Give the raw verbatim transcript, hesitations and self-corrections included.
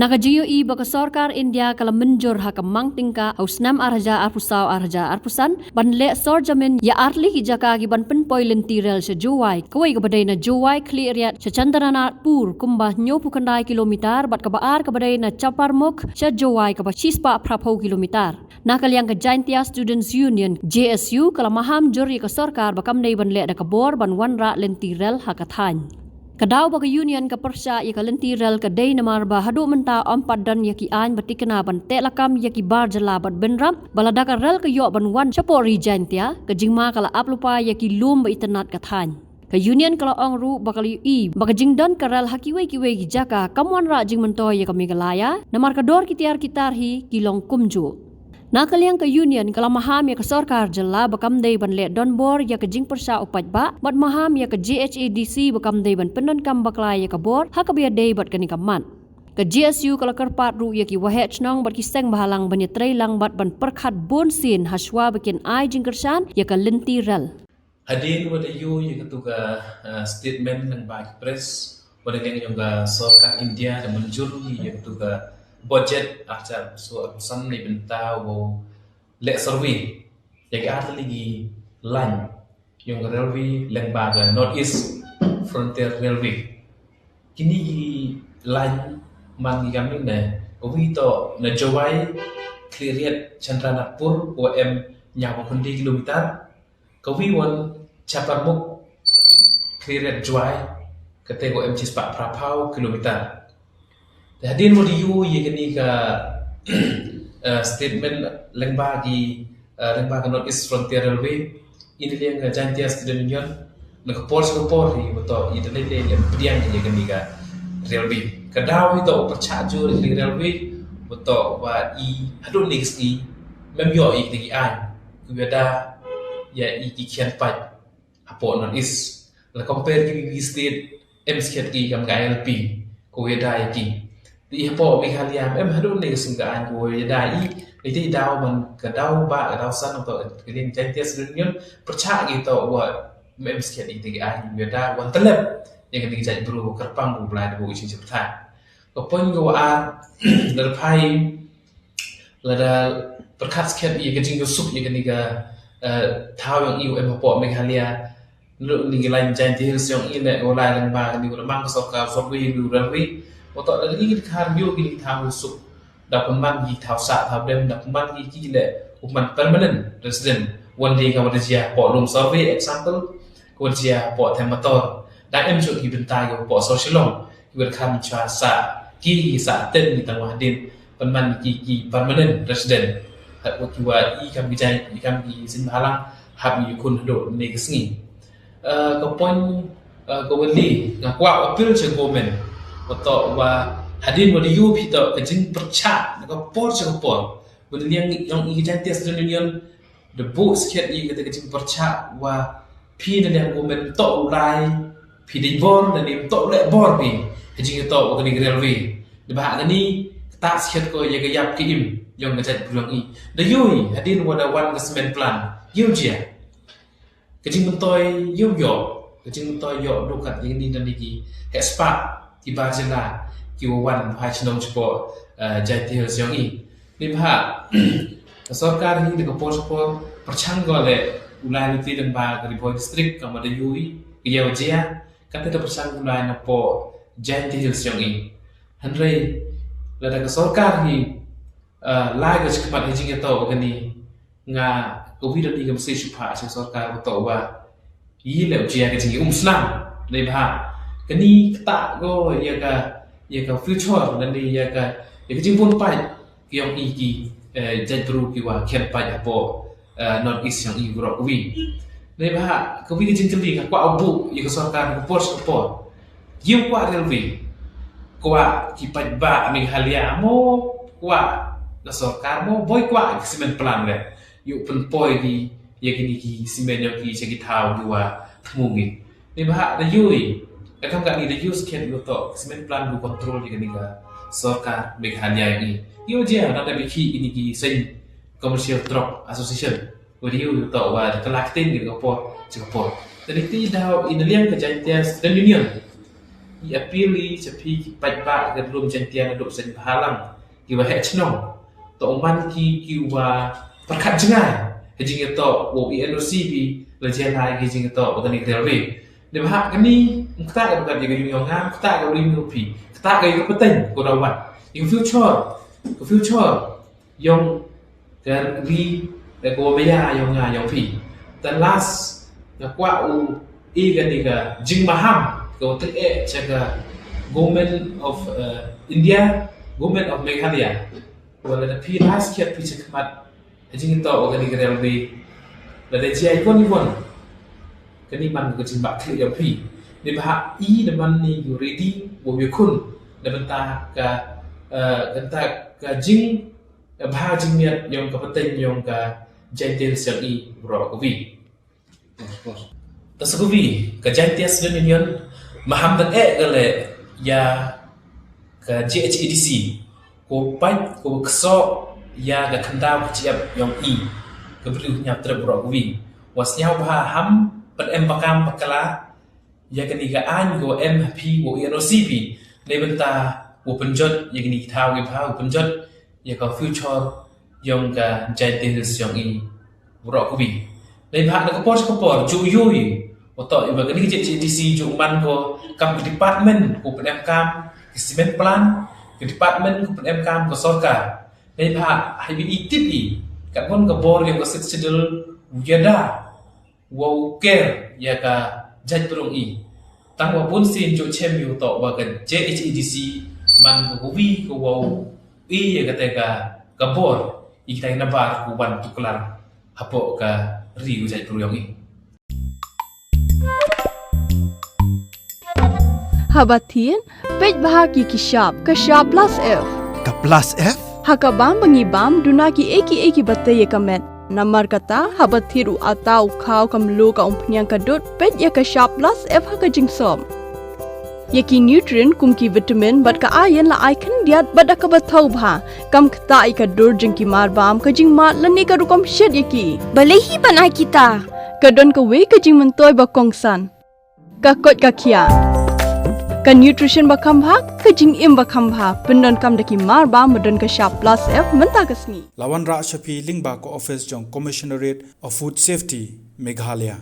Na ka jingïohi ba ka sorkar India ka la mynjur ha ka mang tyngka ha u snem ar hajar arphew saw ar hajar arphew san ban leh sor jamin ïa artylli ki jaka kiban pynpoi lynti rel sha Jowai, kawei kaba dei na Jowai Khliehriat sha Chandranatpur kumba hynñiewphew khyndai kilometer bad kaba ar kaba dei na Chaparmukh sha Jowai kaba shispah phraphew kilometer. Na ka liang ka Jaintia Students Union, J S U, ka la maham jur ïa ka sorkar ba kam dei ban leh da ka bor ban wanrah lynti rel ha ka thaiñ. Ka daw ba ka Union ka pyrshah ïa ka lynti rel ka dei namar ba haduh mynta ym pat don ïa ki aiñ ba tikna ban teh lakam ïa ki bar jylla bad bynrap, ba lada ka rel ka ïoh ban wan shapoh ri Jaintia, ka jingma ka la ap lypa ïa ki lum ba itynnad ka thaiñ. Ka Union ka la ong ruh ba ka la ïohi ba ka jingdon ka rel ha kiwei kiwei ki jaka kam wanrah jingmyntoi ïa ka Meghalaya, namar ka dor ki tiar ki tar hi ki long kumjuh. Na ka liang ka Union ka la maham ïa ka sorkar jylla ba kam dei ban leh donbor ïa ka jingpyrshah u paidbah, bad maham ïa ka J H A D C ba kam dei ban pyndonkam bakla ïa ka bor ha kaba ïadei bad kane ka mat. Ka J S U ka la kyrpad ruh ïa ki waheh shnong bad ki seng bhalang ban ïatrei lang bad ban pyrkhat bunsien ha shuwa ba kin ai jingkyrshan ïa ka lynti rel. Hadien wa da ïoh ïa katu ka, uh, statement lyngba ki press, wa da liang jong ka sorkar India da mynjur ïa katu ka budget ar hajar arphew saw arphew san na ka bynta wow leh survey ïa ki artylli ki lain jong ka railway lyngba ka North East Frontier Railway. Kine ki lain man ki kam ne, kawi toh na Jowai Khliehriat Chandranatpur, wa em hynñiewphew khyndai kilometer, kawi wan Chaparmukh Khliehriat Jowai, kata wa em shispah phraphew kilometer. Te hadien wa da ïoh ïa kane ka, uh, statement lyngba ki, uh, lyngba ka North East Frontier Railway, i na liang ka Jaintia Student Union, na ka por sha ka por hi wa toh i da lei lei lei pdiang ïa kane ka railway. Ka daw hi toh pyrshah jur ïa kane ka railway, wa toh wa i haduh ne ka sngi mem ïoh ïa kine ki aiñ kiwa da ïa i ki khian paid hapoh North East. La compare ki wi state, em skhet ki kam ka I L P, ko ïa da ïa ki. Te hapoh Meghalaya em haduh ne ka sngi ka aiñ ko ïa da i, ïa te daw man ka daw ba ka daw san toh ka liang Jaintia Student Union pyrshah ki toh wa em skhet ïa te ki aiñ ïa da wan telep ïa kane ka jaitbru kyrpang u Blai da u i sing jeptha. Ka point ka wa ar, lada phai, lada pyrkhat skhet ïa ka jingïasuk ïa kane ka, eh, thaw yong i wa em hapoh Meghalaya. Lada ni ka lain Jaintia Hills yong i ne ka wa lai lyngba kane ka wa da mang ka sorkar survey, railway. Wa toh lada ni ka dkhar ïoh kine ki thaw ïasuk, da pynman ki thaw sah thaw dem, da pynman ki ki le u pynman permanent resident. Wan dei ka wa da jia hapoh Lum Survey, example, ka wa da jia hapoh Them Mator. Da em jot ki bynta ki hapoh Sohra Shillong, ki wa da kham chwa sah ki sah ten ki tang wa hadien pynman ki ki permanent resident. Hap ki wa i kam ki jai, i kam ki seng bhalang, hap i khun haduh ne ka sngi. Eh, ka point, eh, ka wa li, nga kwah appeal sha government, wa toh wa hadien wa da ïoh phi toh ka jingpyrshah na ka por sha ka por. Wa na liang yong i ka Jaintia Student Union da buh skhet ïa kata ka jingpyrshah wa phi na liang government toh u lai, phi dei bor na liang toh leh bor phi ha jingïatoh wa kane ka railway. Da ba ha kane kata skhet ko ïa ka ïap ka im yong ka jaitbru yong i. Da ïoh i hadien wa da wan ka cement plant, ïoh jia. Ka jingmyntoi ïoh ïoh, ka jingmyntoi ïoh dukat ïa kine da ni ki heh spah ki bar jylla ki wa wan phai shnong shapoh, eh, Jaintia Hills yong i. Neibhah ka sorkar hi na ka por sha por pyrshang ko leh u lai lynti lyngba ka Ri Bhoi District, kam wa da ïoh i ka ïa wa jia, kata da pyrshang u lai napoh Jaintia Hills yong i. Hynrei lada ka sorkar hi, eh, lai ka jingkyrpad ha jingïatoh wa kane, nga ka wi da ni ka message shu phah sha sorkar wa toh wa i leh u jia ka jingïaum snam. Neibhah kane kata ko ïa ka, ïa ka future lane ïa ka, ïa ka jingbun paid ki yong i ki, eh, jaitbru ki wa khian paid hapoh, eh, North East yong i baroh ka wi. Neibhah ka wi ka jingkylli nga kwah u buh ïa ka sorkar ka por sha ka por. Ïoh kwah railway, kwah ki paidbah Meghalaya mo, kwah ka sorkar mo, boi kwah ki cement plant re. Ïoh pynpoi ki ïa kine ki cement yong ki sha ki thaw ki wa thmu ngi. Neibhah da ïoh i, ka kam kane da ïoh skhet ïoh toh cement plant u control ïa kane ka sorkar Meghalaya i. Ïoh jia na da bikhi kine ki seng Commercial Truck Association. Wa da ïoh ïoh toh wa da ka la ktien ki ka por sha ka por. Te ni ti daw i na liang ka Jaintia Student Union Ki appeal i cha phi ki paidbah ka dlum Jaintia naduh seng bhalang, ki wa heh chnong. To man ki ki wa pyrkhat jngai ha jingïatoh wa u N O C B, la jia lai ki jingïatoh wa kani ka railway. Dei ba ha kani, kata ka bukan ïa ka jingïong nga, kata ka ring phi, kata ka ïa ka pateng ko da wat. Ïa ka future, ka future ïong ka ri, da ko maya ïong nga ïong phi. The last, nga kwah u i kani ka jingmaham ka u eh cha ka Government of, uh, India, Government of Meghalaya. Wala da phi last kiat phi cha khmat ha jingïatoh wa kani ka railway. Lada jia i won i won, kani man ka jingbakla ïa phi. Dei ba ha i da man ni u ready wa u khun da bynta ka, uh, bynta ka jing bha jingmiat ïong ka pateng ïong ka Jaintia Hills ïong i, bro, ka wi. Ta sa ka wi, ka Jaintia Student Union maham da eh ka le ïa ka J H A D C ko pait ko kso ïa ka khyndaw ka chiap ïong i, ka briew ñiap trep, bro, ka wi. Wa sñiaw bha ham pat em bakam bakla ïa kani ka aiñ ko em ha phi wa u N O C B, dei bynta wa pynjot ïa kani ki thaw ki bha, wa pynjot ïa ka future ïong ka Jaintia Hills ïong i, bro, ka wi. Dei bha na ka por ka por ju yu i wa to i ba kani ka J H A D C ju man ko kam ka department ko pynemkam ka cement plant, ka department ko pynemkam ka sorkar. Dei bha hai bi i tip i kat mon ka bor ïong ka Sixth Schedule u ïada wa u ker ïa ka jaitbynriew i. Tang wa bun sien ju chem ïa u to wa ka J H A D C man ka wi ka wa u i ïa kata ka, ka bor i kita i nabar ku wan tuklar hapoh ka ri u jaitbynriew i. Haba thied, peit bha ki ki shap, ka shap plus F. Ka plus F? Ha ka bam ba ngi bam, duna ki ei ki ei ki ba tei ïa ka met. Namar kata, haba thied u ata, u khaw, ka mluh, ka umphniang, ka dud, peit ïa ka shap plus F ha ka jingsop. Ïa ki nutrient kum ki vitamin bad ka iron la ai khyndiat bad da kaba thaw bha. Kam ktah ïa ka dur jong ki mar bam, ka jingmad lane ka rukom shet ïa ki. Balei hi ban ai kita? Ka don kawei ka jingmyntoi ba kongsan. Ka koit ka khiah. Ka nutrition ba kham bha, ka jingim ba kham bha. Pyndonkam da ki mar bam ba don ka shap plus F mynta ka sngi. La wanrah sha phi lyngba ka office jong Commissionerate of Food Safety, Meghalaya.